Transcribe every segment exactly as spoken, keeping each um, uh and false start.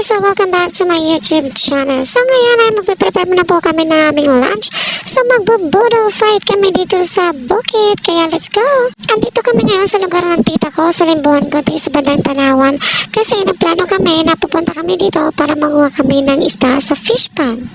So, welcome back to my YouTube channel. So, ngayon ay magpe-prepare na po kami ng aming lunch. So, magbo-boodle fight kami dito sa bukid. Kaya, let's go! Andito kami ngayon sa lugar ng tita ko, sa Limbuhan, kundi sa bandang Tanawan. Kasi nagplano kami na pupunta kami dito para manguha kami ng isda sa fish pond.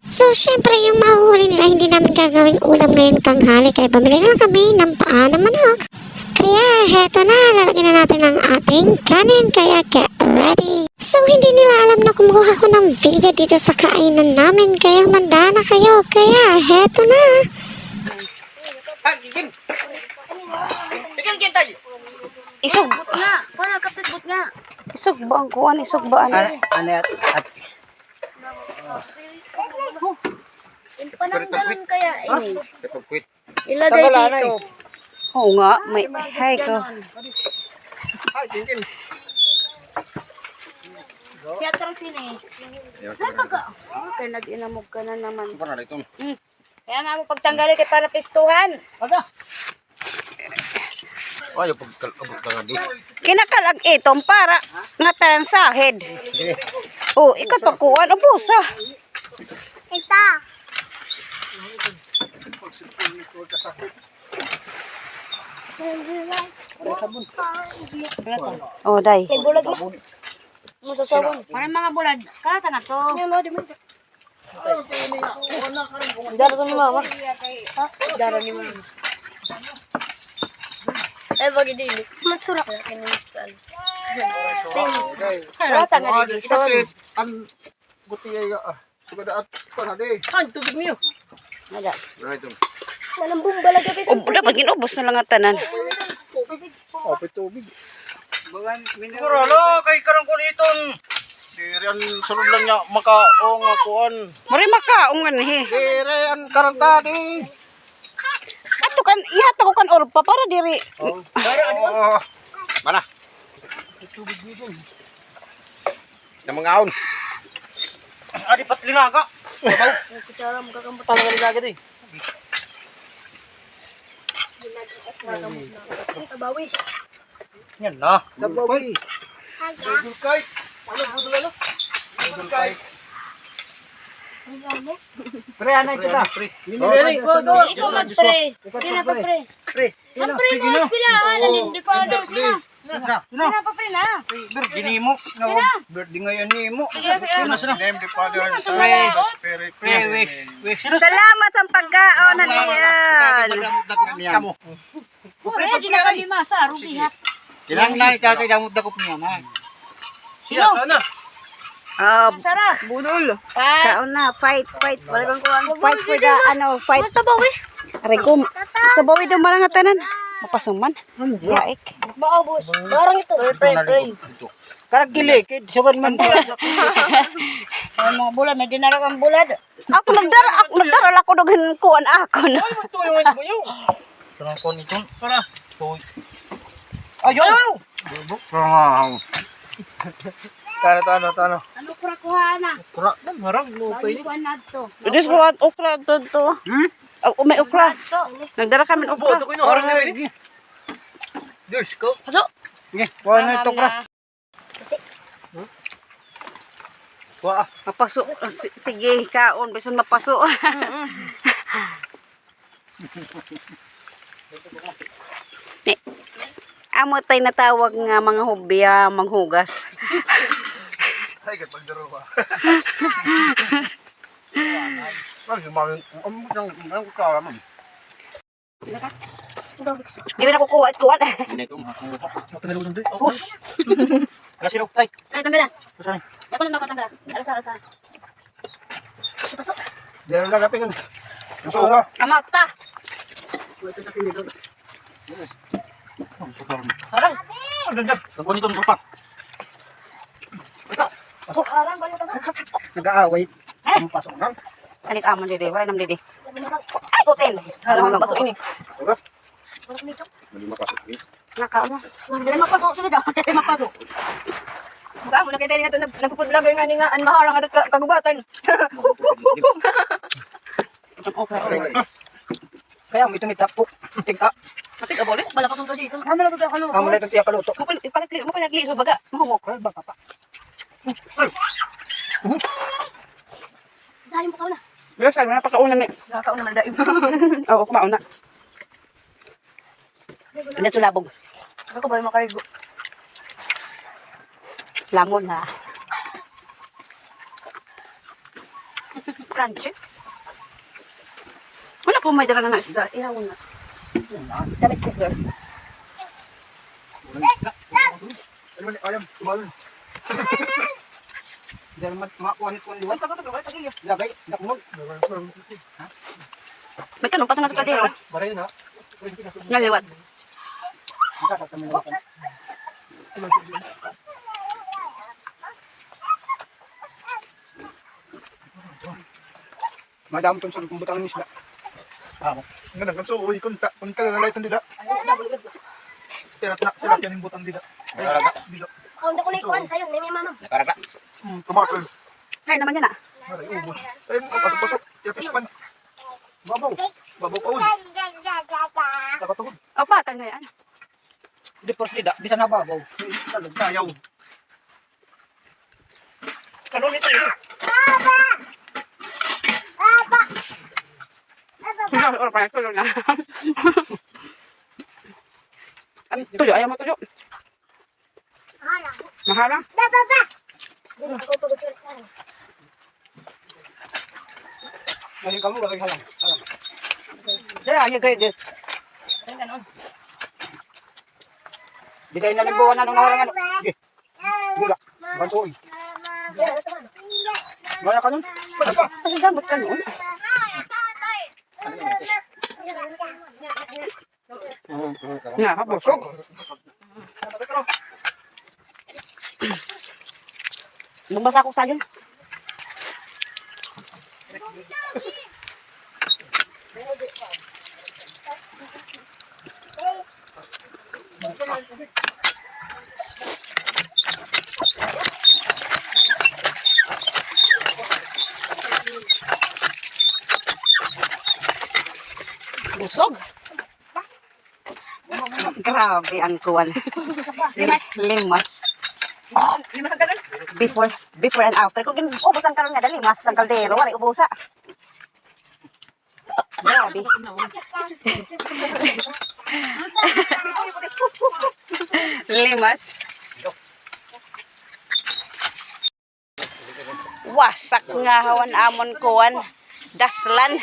So, syempre, yung mahuhuli nila, hindi namin gagawing ulam ngayong tanghali. Kaya bumili na kami ng paa ng manok. Kaya, heto na, lalagyan na natin ang ating kanin. Kaya, get ready. So, hindi nila alam na kumukuha ko ng video dito sa kainan namin. Kaya, humanda na kayo. Kaya, heto na. Isog. Isog ba ang kuan? Isog ba ano? Ano, ano at, at Pananggalan kaya ini. Ilagay dito. Oo nga, may, hay ko. Kaya tara sini. Kaya nag-inamog ka na naman. Super na dito. Mm. Kaya nga mo pagtanggalin kay para pistuhan. Ayaw pagkal-, abot na nga di. Kinakalag itom para nga tan sahid. Oh, ikaw pagkuan, ubusa. Ito. Oh, day. Kay bulag na. Mo sa sabon. Para mga bulad. Kalata na to. Yan, no, di man. Dara to ni mama. Ha? Dara ni mama. Ay, pag idili. Magsura. Kalata na di son. Ang guti ay, ah, sugad at, kuan na di. Ay, tubig niyo. Nada. Right, um. Walang bomba lagi kita. Ub-, dapat ginubos na lang ang tanan. Tubig. Apay tubig. Siguro, hala, kay karang kuan iton. Diri an sulod lang niya makaong nga kuan. Mari makaong nga, he. Diri an karang ta, di. Ato kan, ihatag ko kan Orpa para diri. Oh. Oo. Mana? Tubig dito. Na mangaon. Adi pat linaga. Sabaw. Kutsara, magkakamot. Tanggal linaga di. Sabaw eh. Yan na. Sabaw eh. Budol kay. Ano, budol ano? Budol kay. Pre, ano ito na? Pre. Ikaw mag-pre. Hindi na pa pre. Pre. Ang pre mo, eskwela. Ano, hindi pa ano sila. Na, na. Sino pa, pre, na? Birthday nimo. Sino? Birthday ngayon nimo. Sige, sige. Sino, sino? Name the Father, and the Son, and the Spirit. Pre, wish, wish. Salamat sa pagkaon, halian. Kamo. Pre, di na kami masa, rugi, ha? Kinahanglan ni tatay damot dakop niya, na. Sino? Sino? Ah, budol. Kaon na, fight, fight. Balikan ko ang fight for the, ano, fight. Sabaw eh. Aray ko, sabaw eh, daw marangatanan. Mapasuman. Ano? Yaik. Maubos. Barang ito. Pre, pre, pre. Karag kilikid, sugad man. Ay, mga bulad, may dinara kang bulad. Ako nagdara, ako nagdara, ako dughan kuan ako na. Ay, ito yung ito yung. Sarang kuan ito. Tara. Ito. Ayaw! Bubuk, sarang ako. Tara, tara, tara. Ano, okra, kuha na. Okra. Marang mo pa ini. Kuha na to. Diyos ko, at okra to, to. Hmm? Oh, may okra. Nagdara kami ng okra. Buto ko yung okra na ini. Diyos ko. Paso. Sige, kuha na ito, okra. Wa, ah. Mapaso. Ah, si-, sige, kaon, bisan mapaso. Ni, amo tay natawag nga mga hobby, ah, manghugas. Ay, kapag daro ba? Ay, yung mga, ang, ang, ang, ang, Diri na ko kuha, kuha. Hindi ko makakuha. Ito na luto, Dre. Ubus. Kasi, tay. Ay, tanggal na. Ako lang makatanggal. Arasa, arasa. Pasok. Diri na lang, kapin. Gusto ka? Kamata. Harang. Ang ganda. Ang kuha nito, ang pa. Pasok. Pasok. Harang, balik ka na. Nag-aaway. Ang pasok lang. Alit amon didi, wala nam didi. Ay, putin. Ano, pasok ini. Hindi mapasok ini. Nakaon na. Hindi mapasok, sige daw. Hindi mapasok. Baka mo nakita niya ito, nag-, nagpupudlagan nga ni nga, an maharang at ka-, kagubatan. Kaya mo ito may tapok. Tig-a. Matig-a, bole? Bala pa sa Jason. Ano na ba sa ano? Amo na itong tiyak kaluto. Mo pa, ipalit-, mo pa nag-iiso, baga, mahumok. Ay, baka pa. Ay, Pero sa mga pakauna ni. Nakakauna man dai. Oo, kumauna. Hindi sulabog. Ako ba yung makarigo? Lamon, ha? Crunchy. Wala po may dala na isda. Ihaw na. Damit ko, sir. Ano man, ayam, tumalon. Diyan man, mga kuha nito, di ba? Ay, sagot, sagot, sagot, sagot. Lagay, dakmol. May tanong pa ito na ito, Kadero. Baray na. Naliwat. Madam, tun sa butang ng isda. Ah, nga nang so, uy, kunta, kunta na lang itong dida. Tirat na, tirat yan yung butang dida. Ay, dida. Ang dako na ikuan sa'yo, may mama. Nakaragla. Hmm, tumakal. Kaya naman yan, ah. Ay, ubos. Ay, pasok-pasok. Yung fish pan. Babaw. Babaw pa, uy. Nakatuhod. Opa, tangay, ano? Di, first dida, bisan na babaw. Sayaw. Ano nito yun? Papa! Papa! Ikaw, or pa, tulo na. Ano, tulo, ayaw mo tulo. Mahala. Mahala? Ba, ba, ba! Dali kamo, lagi halang. Halang. Dali, ano, grade, eh. Di kayo nalimbuhan na nung naharangan. Sige. Buga. Bantuon. Maya ka nun? Ano pa? Pasasabot ka nun? Nga, ha, busog. Magbasa ako sa yun. Busog. Grabe ang kuwan. Limas. Limas ang karon? Before, before and after. Kung ubos ang karon nga, dali, limas ang kaldero, waray ubusa. Grabe. Limas. Wasak nga hawan amon kuwan. Daslan.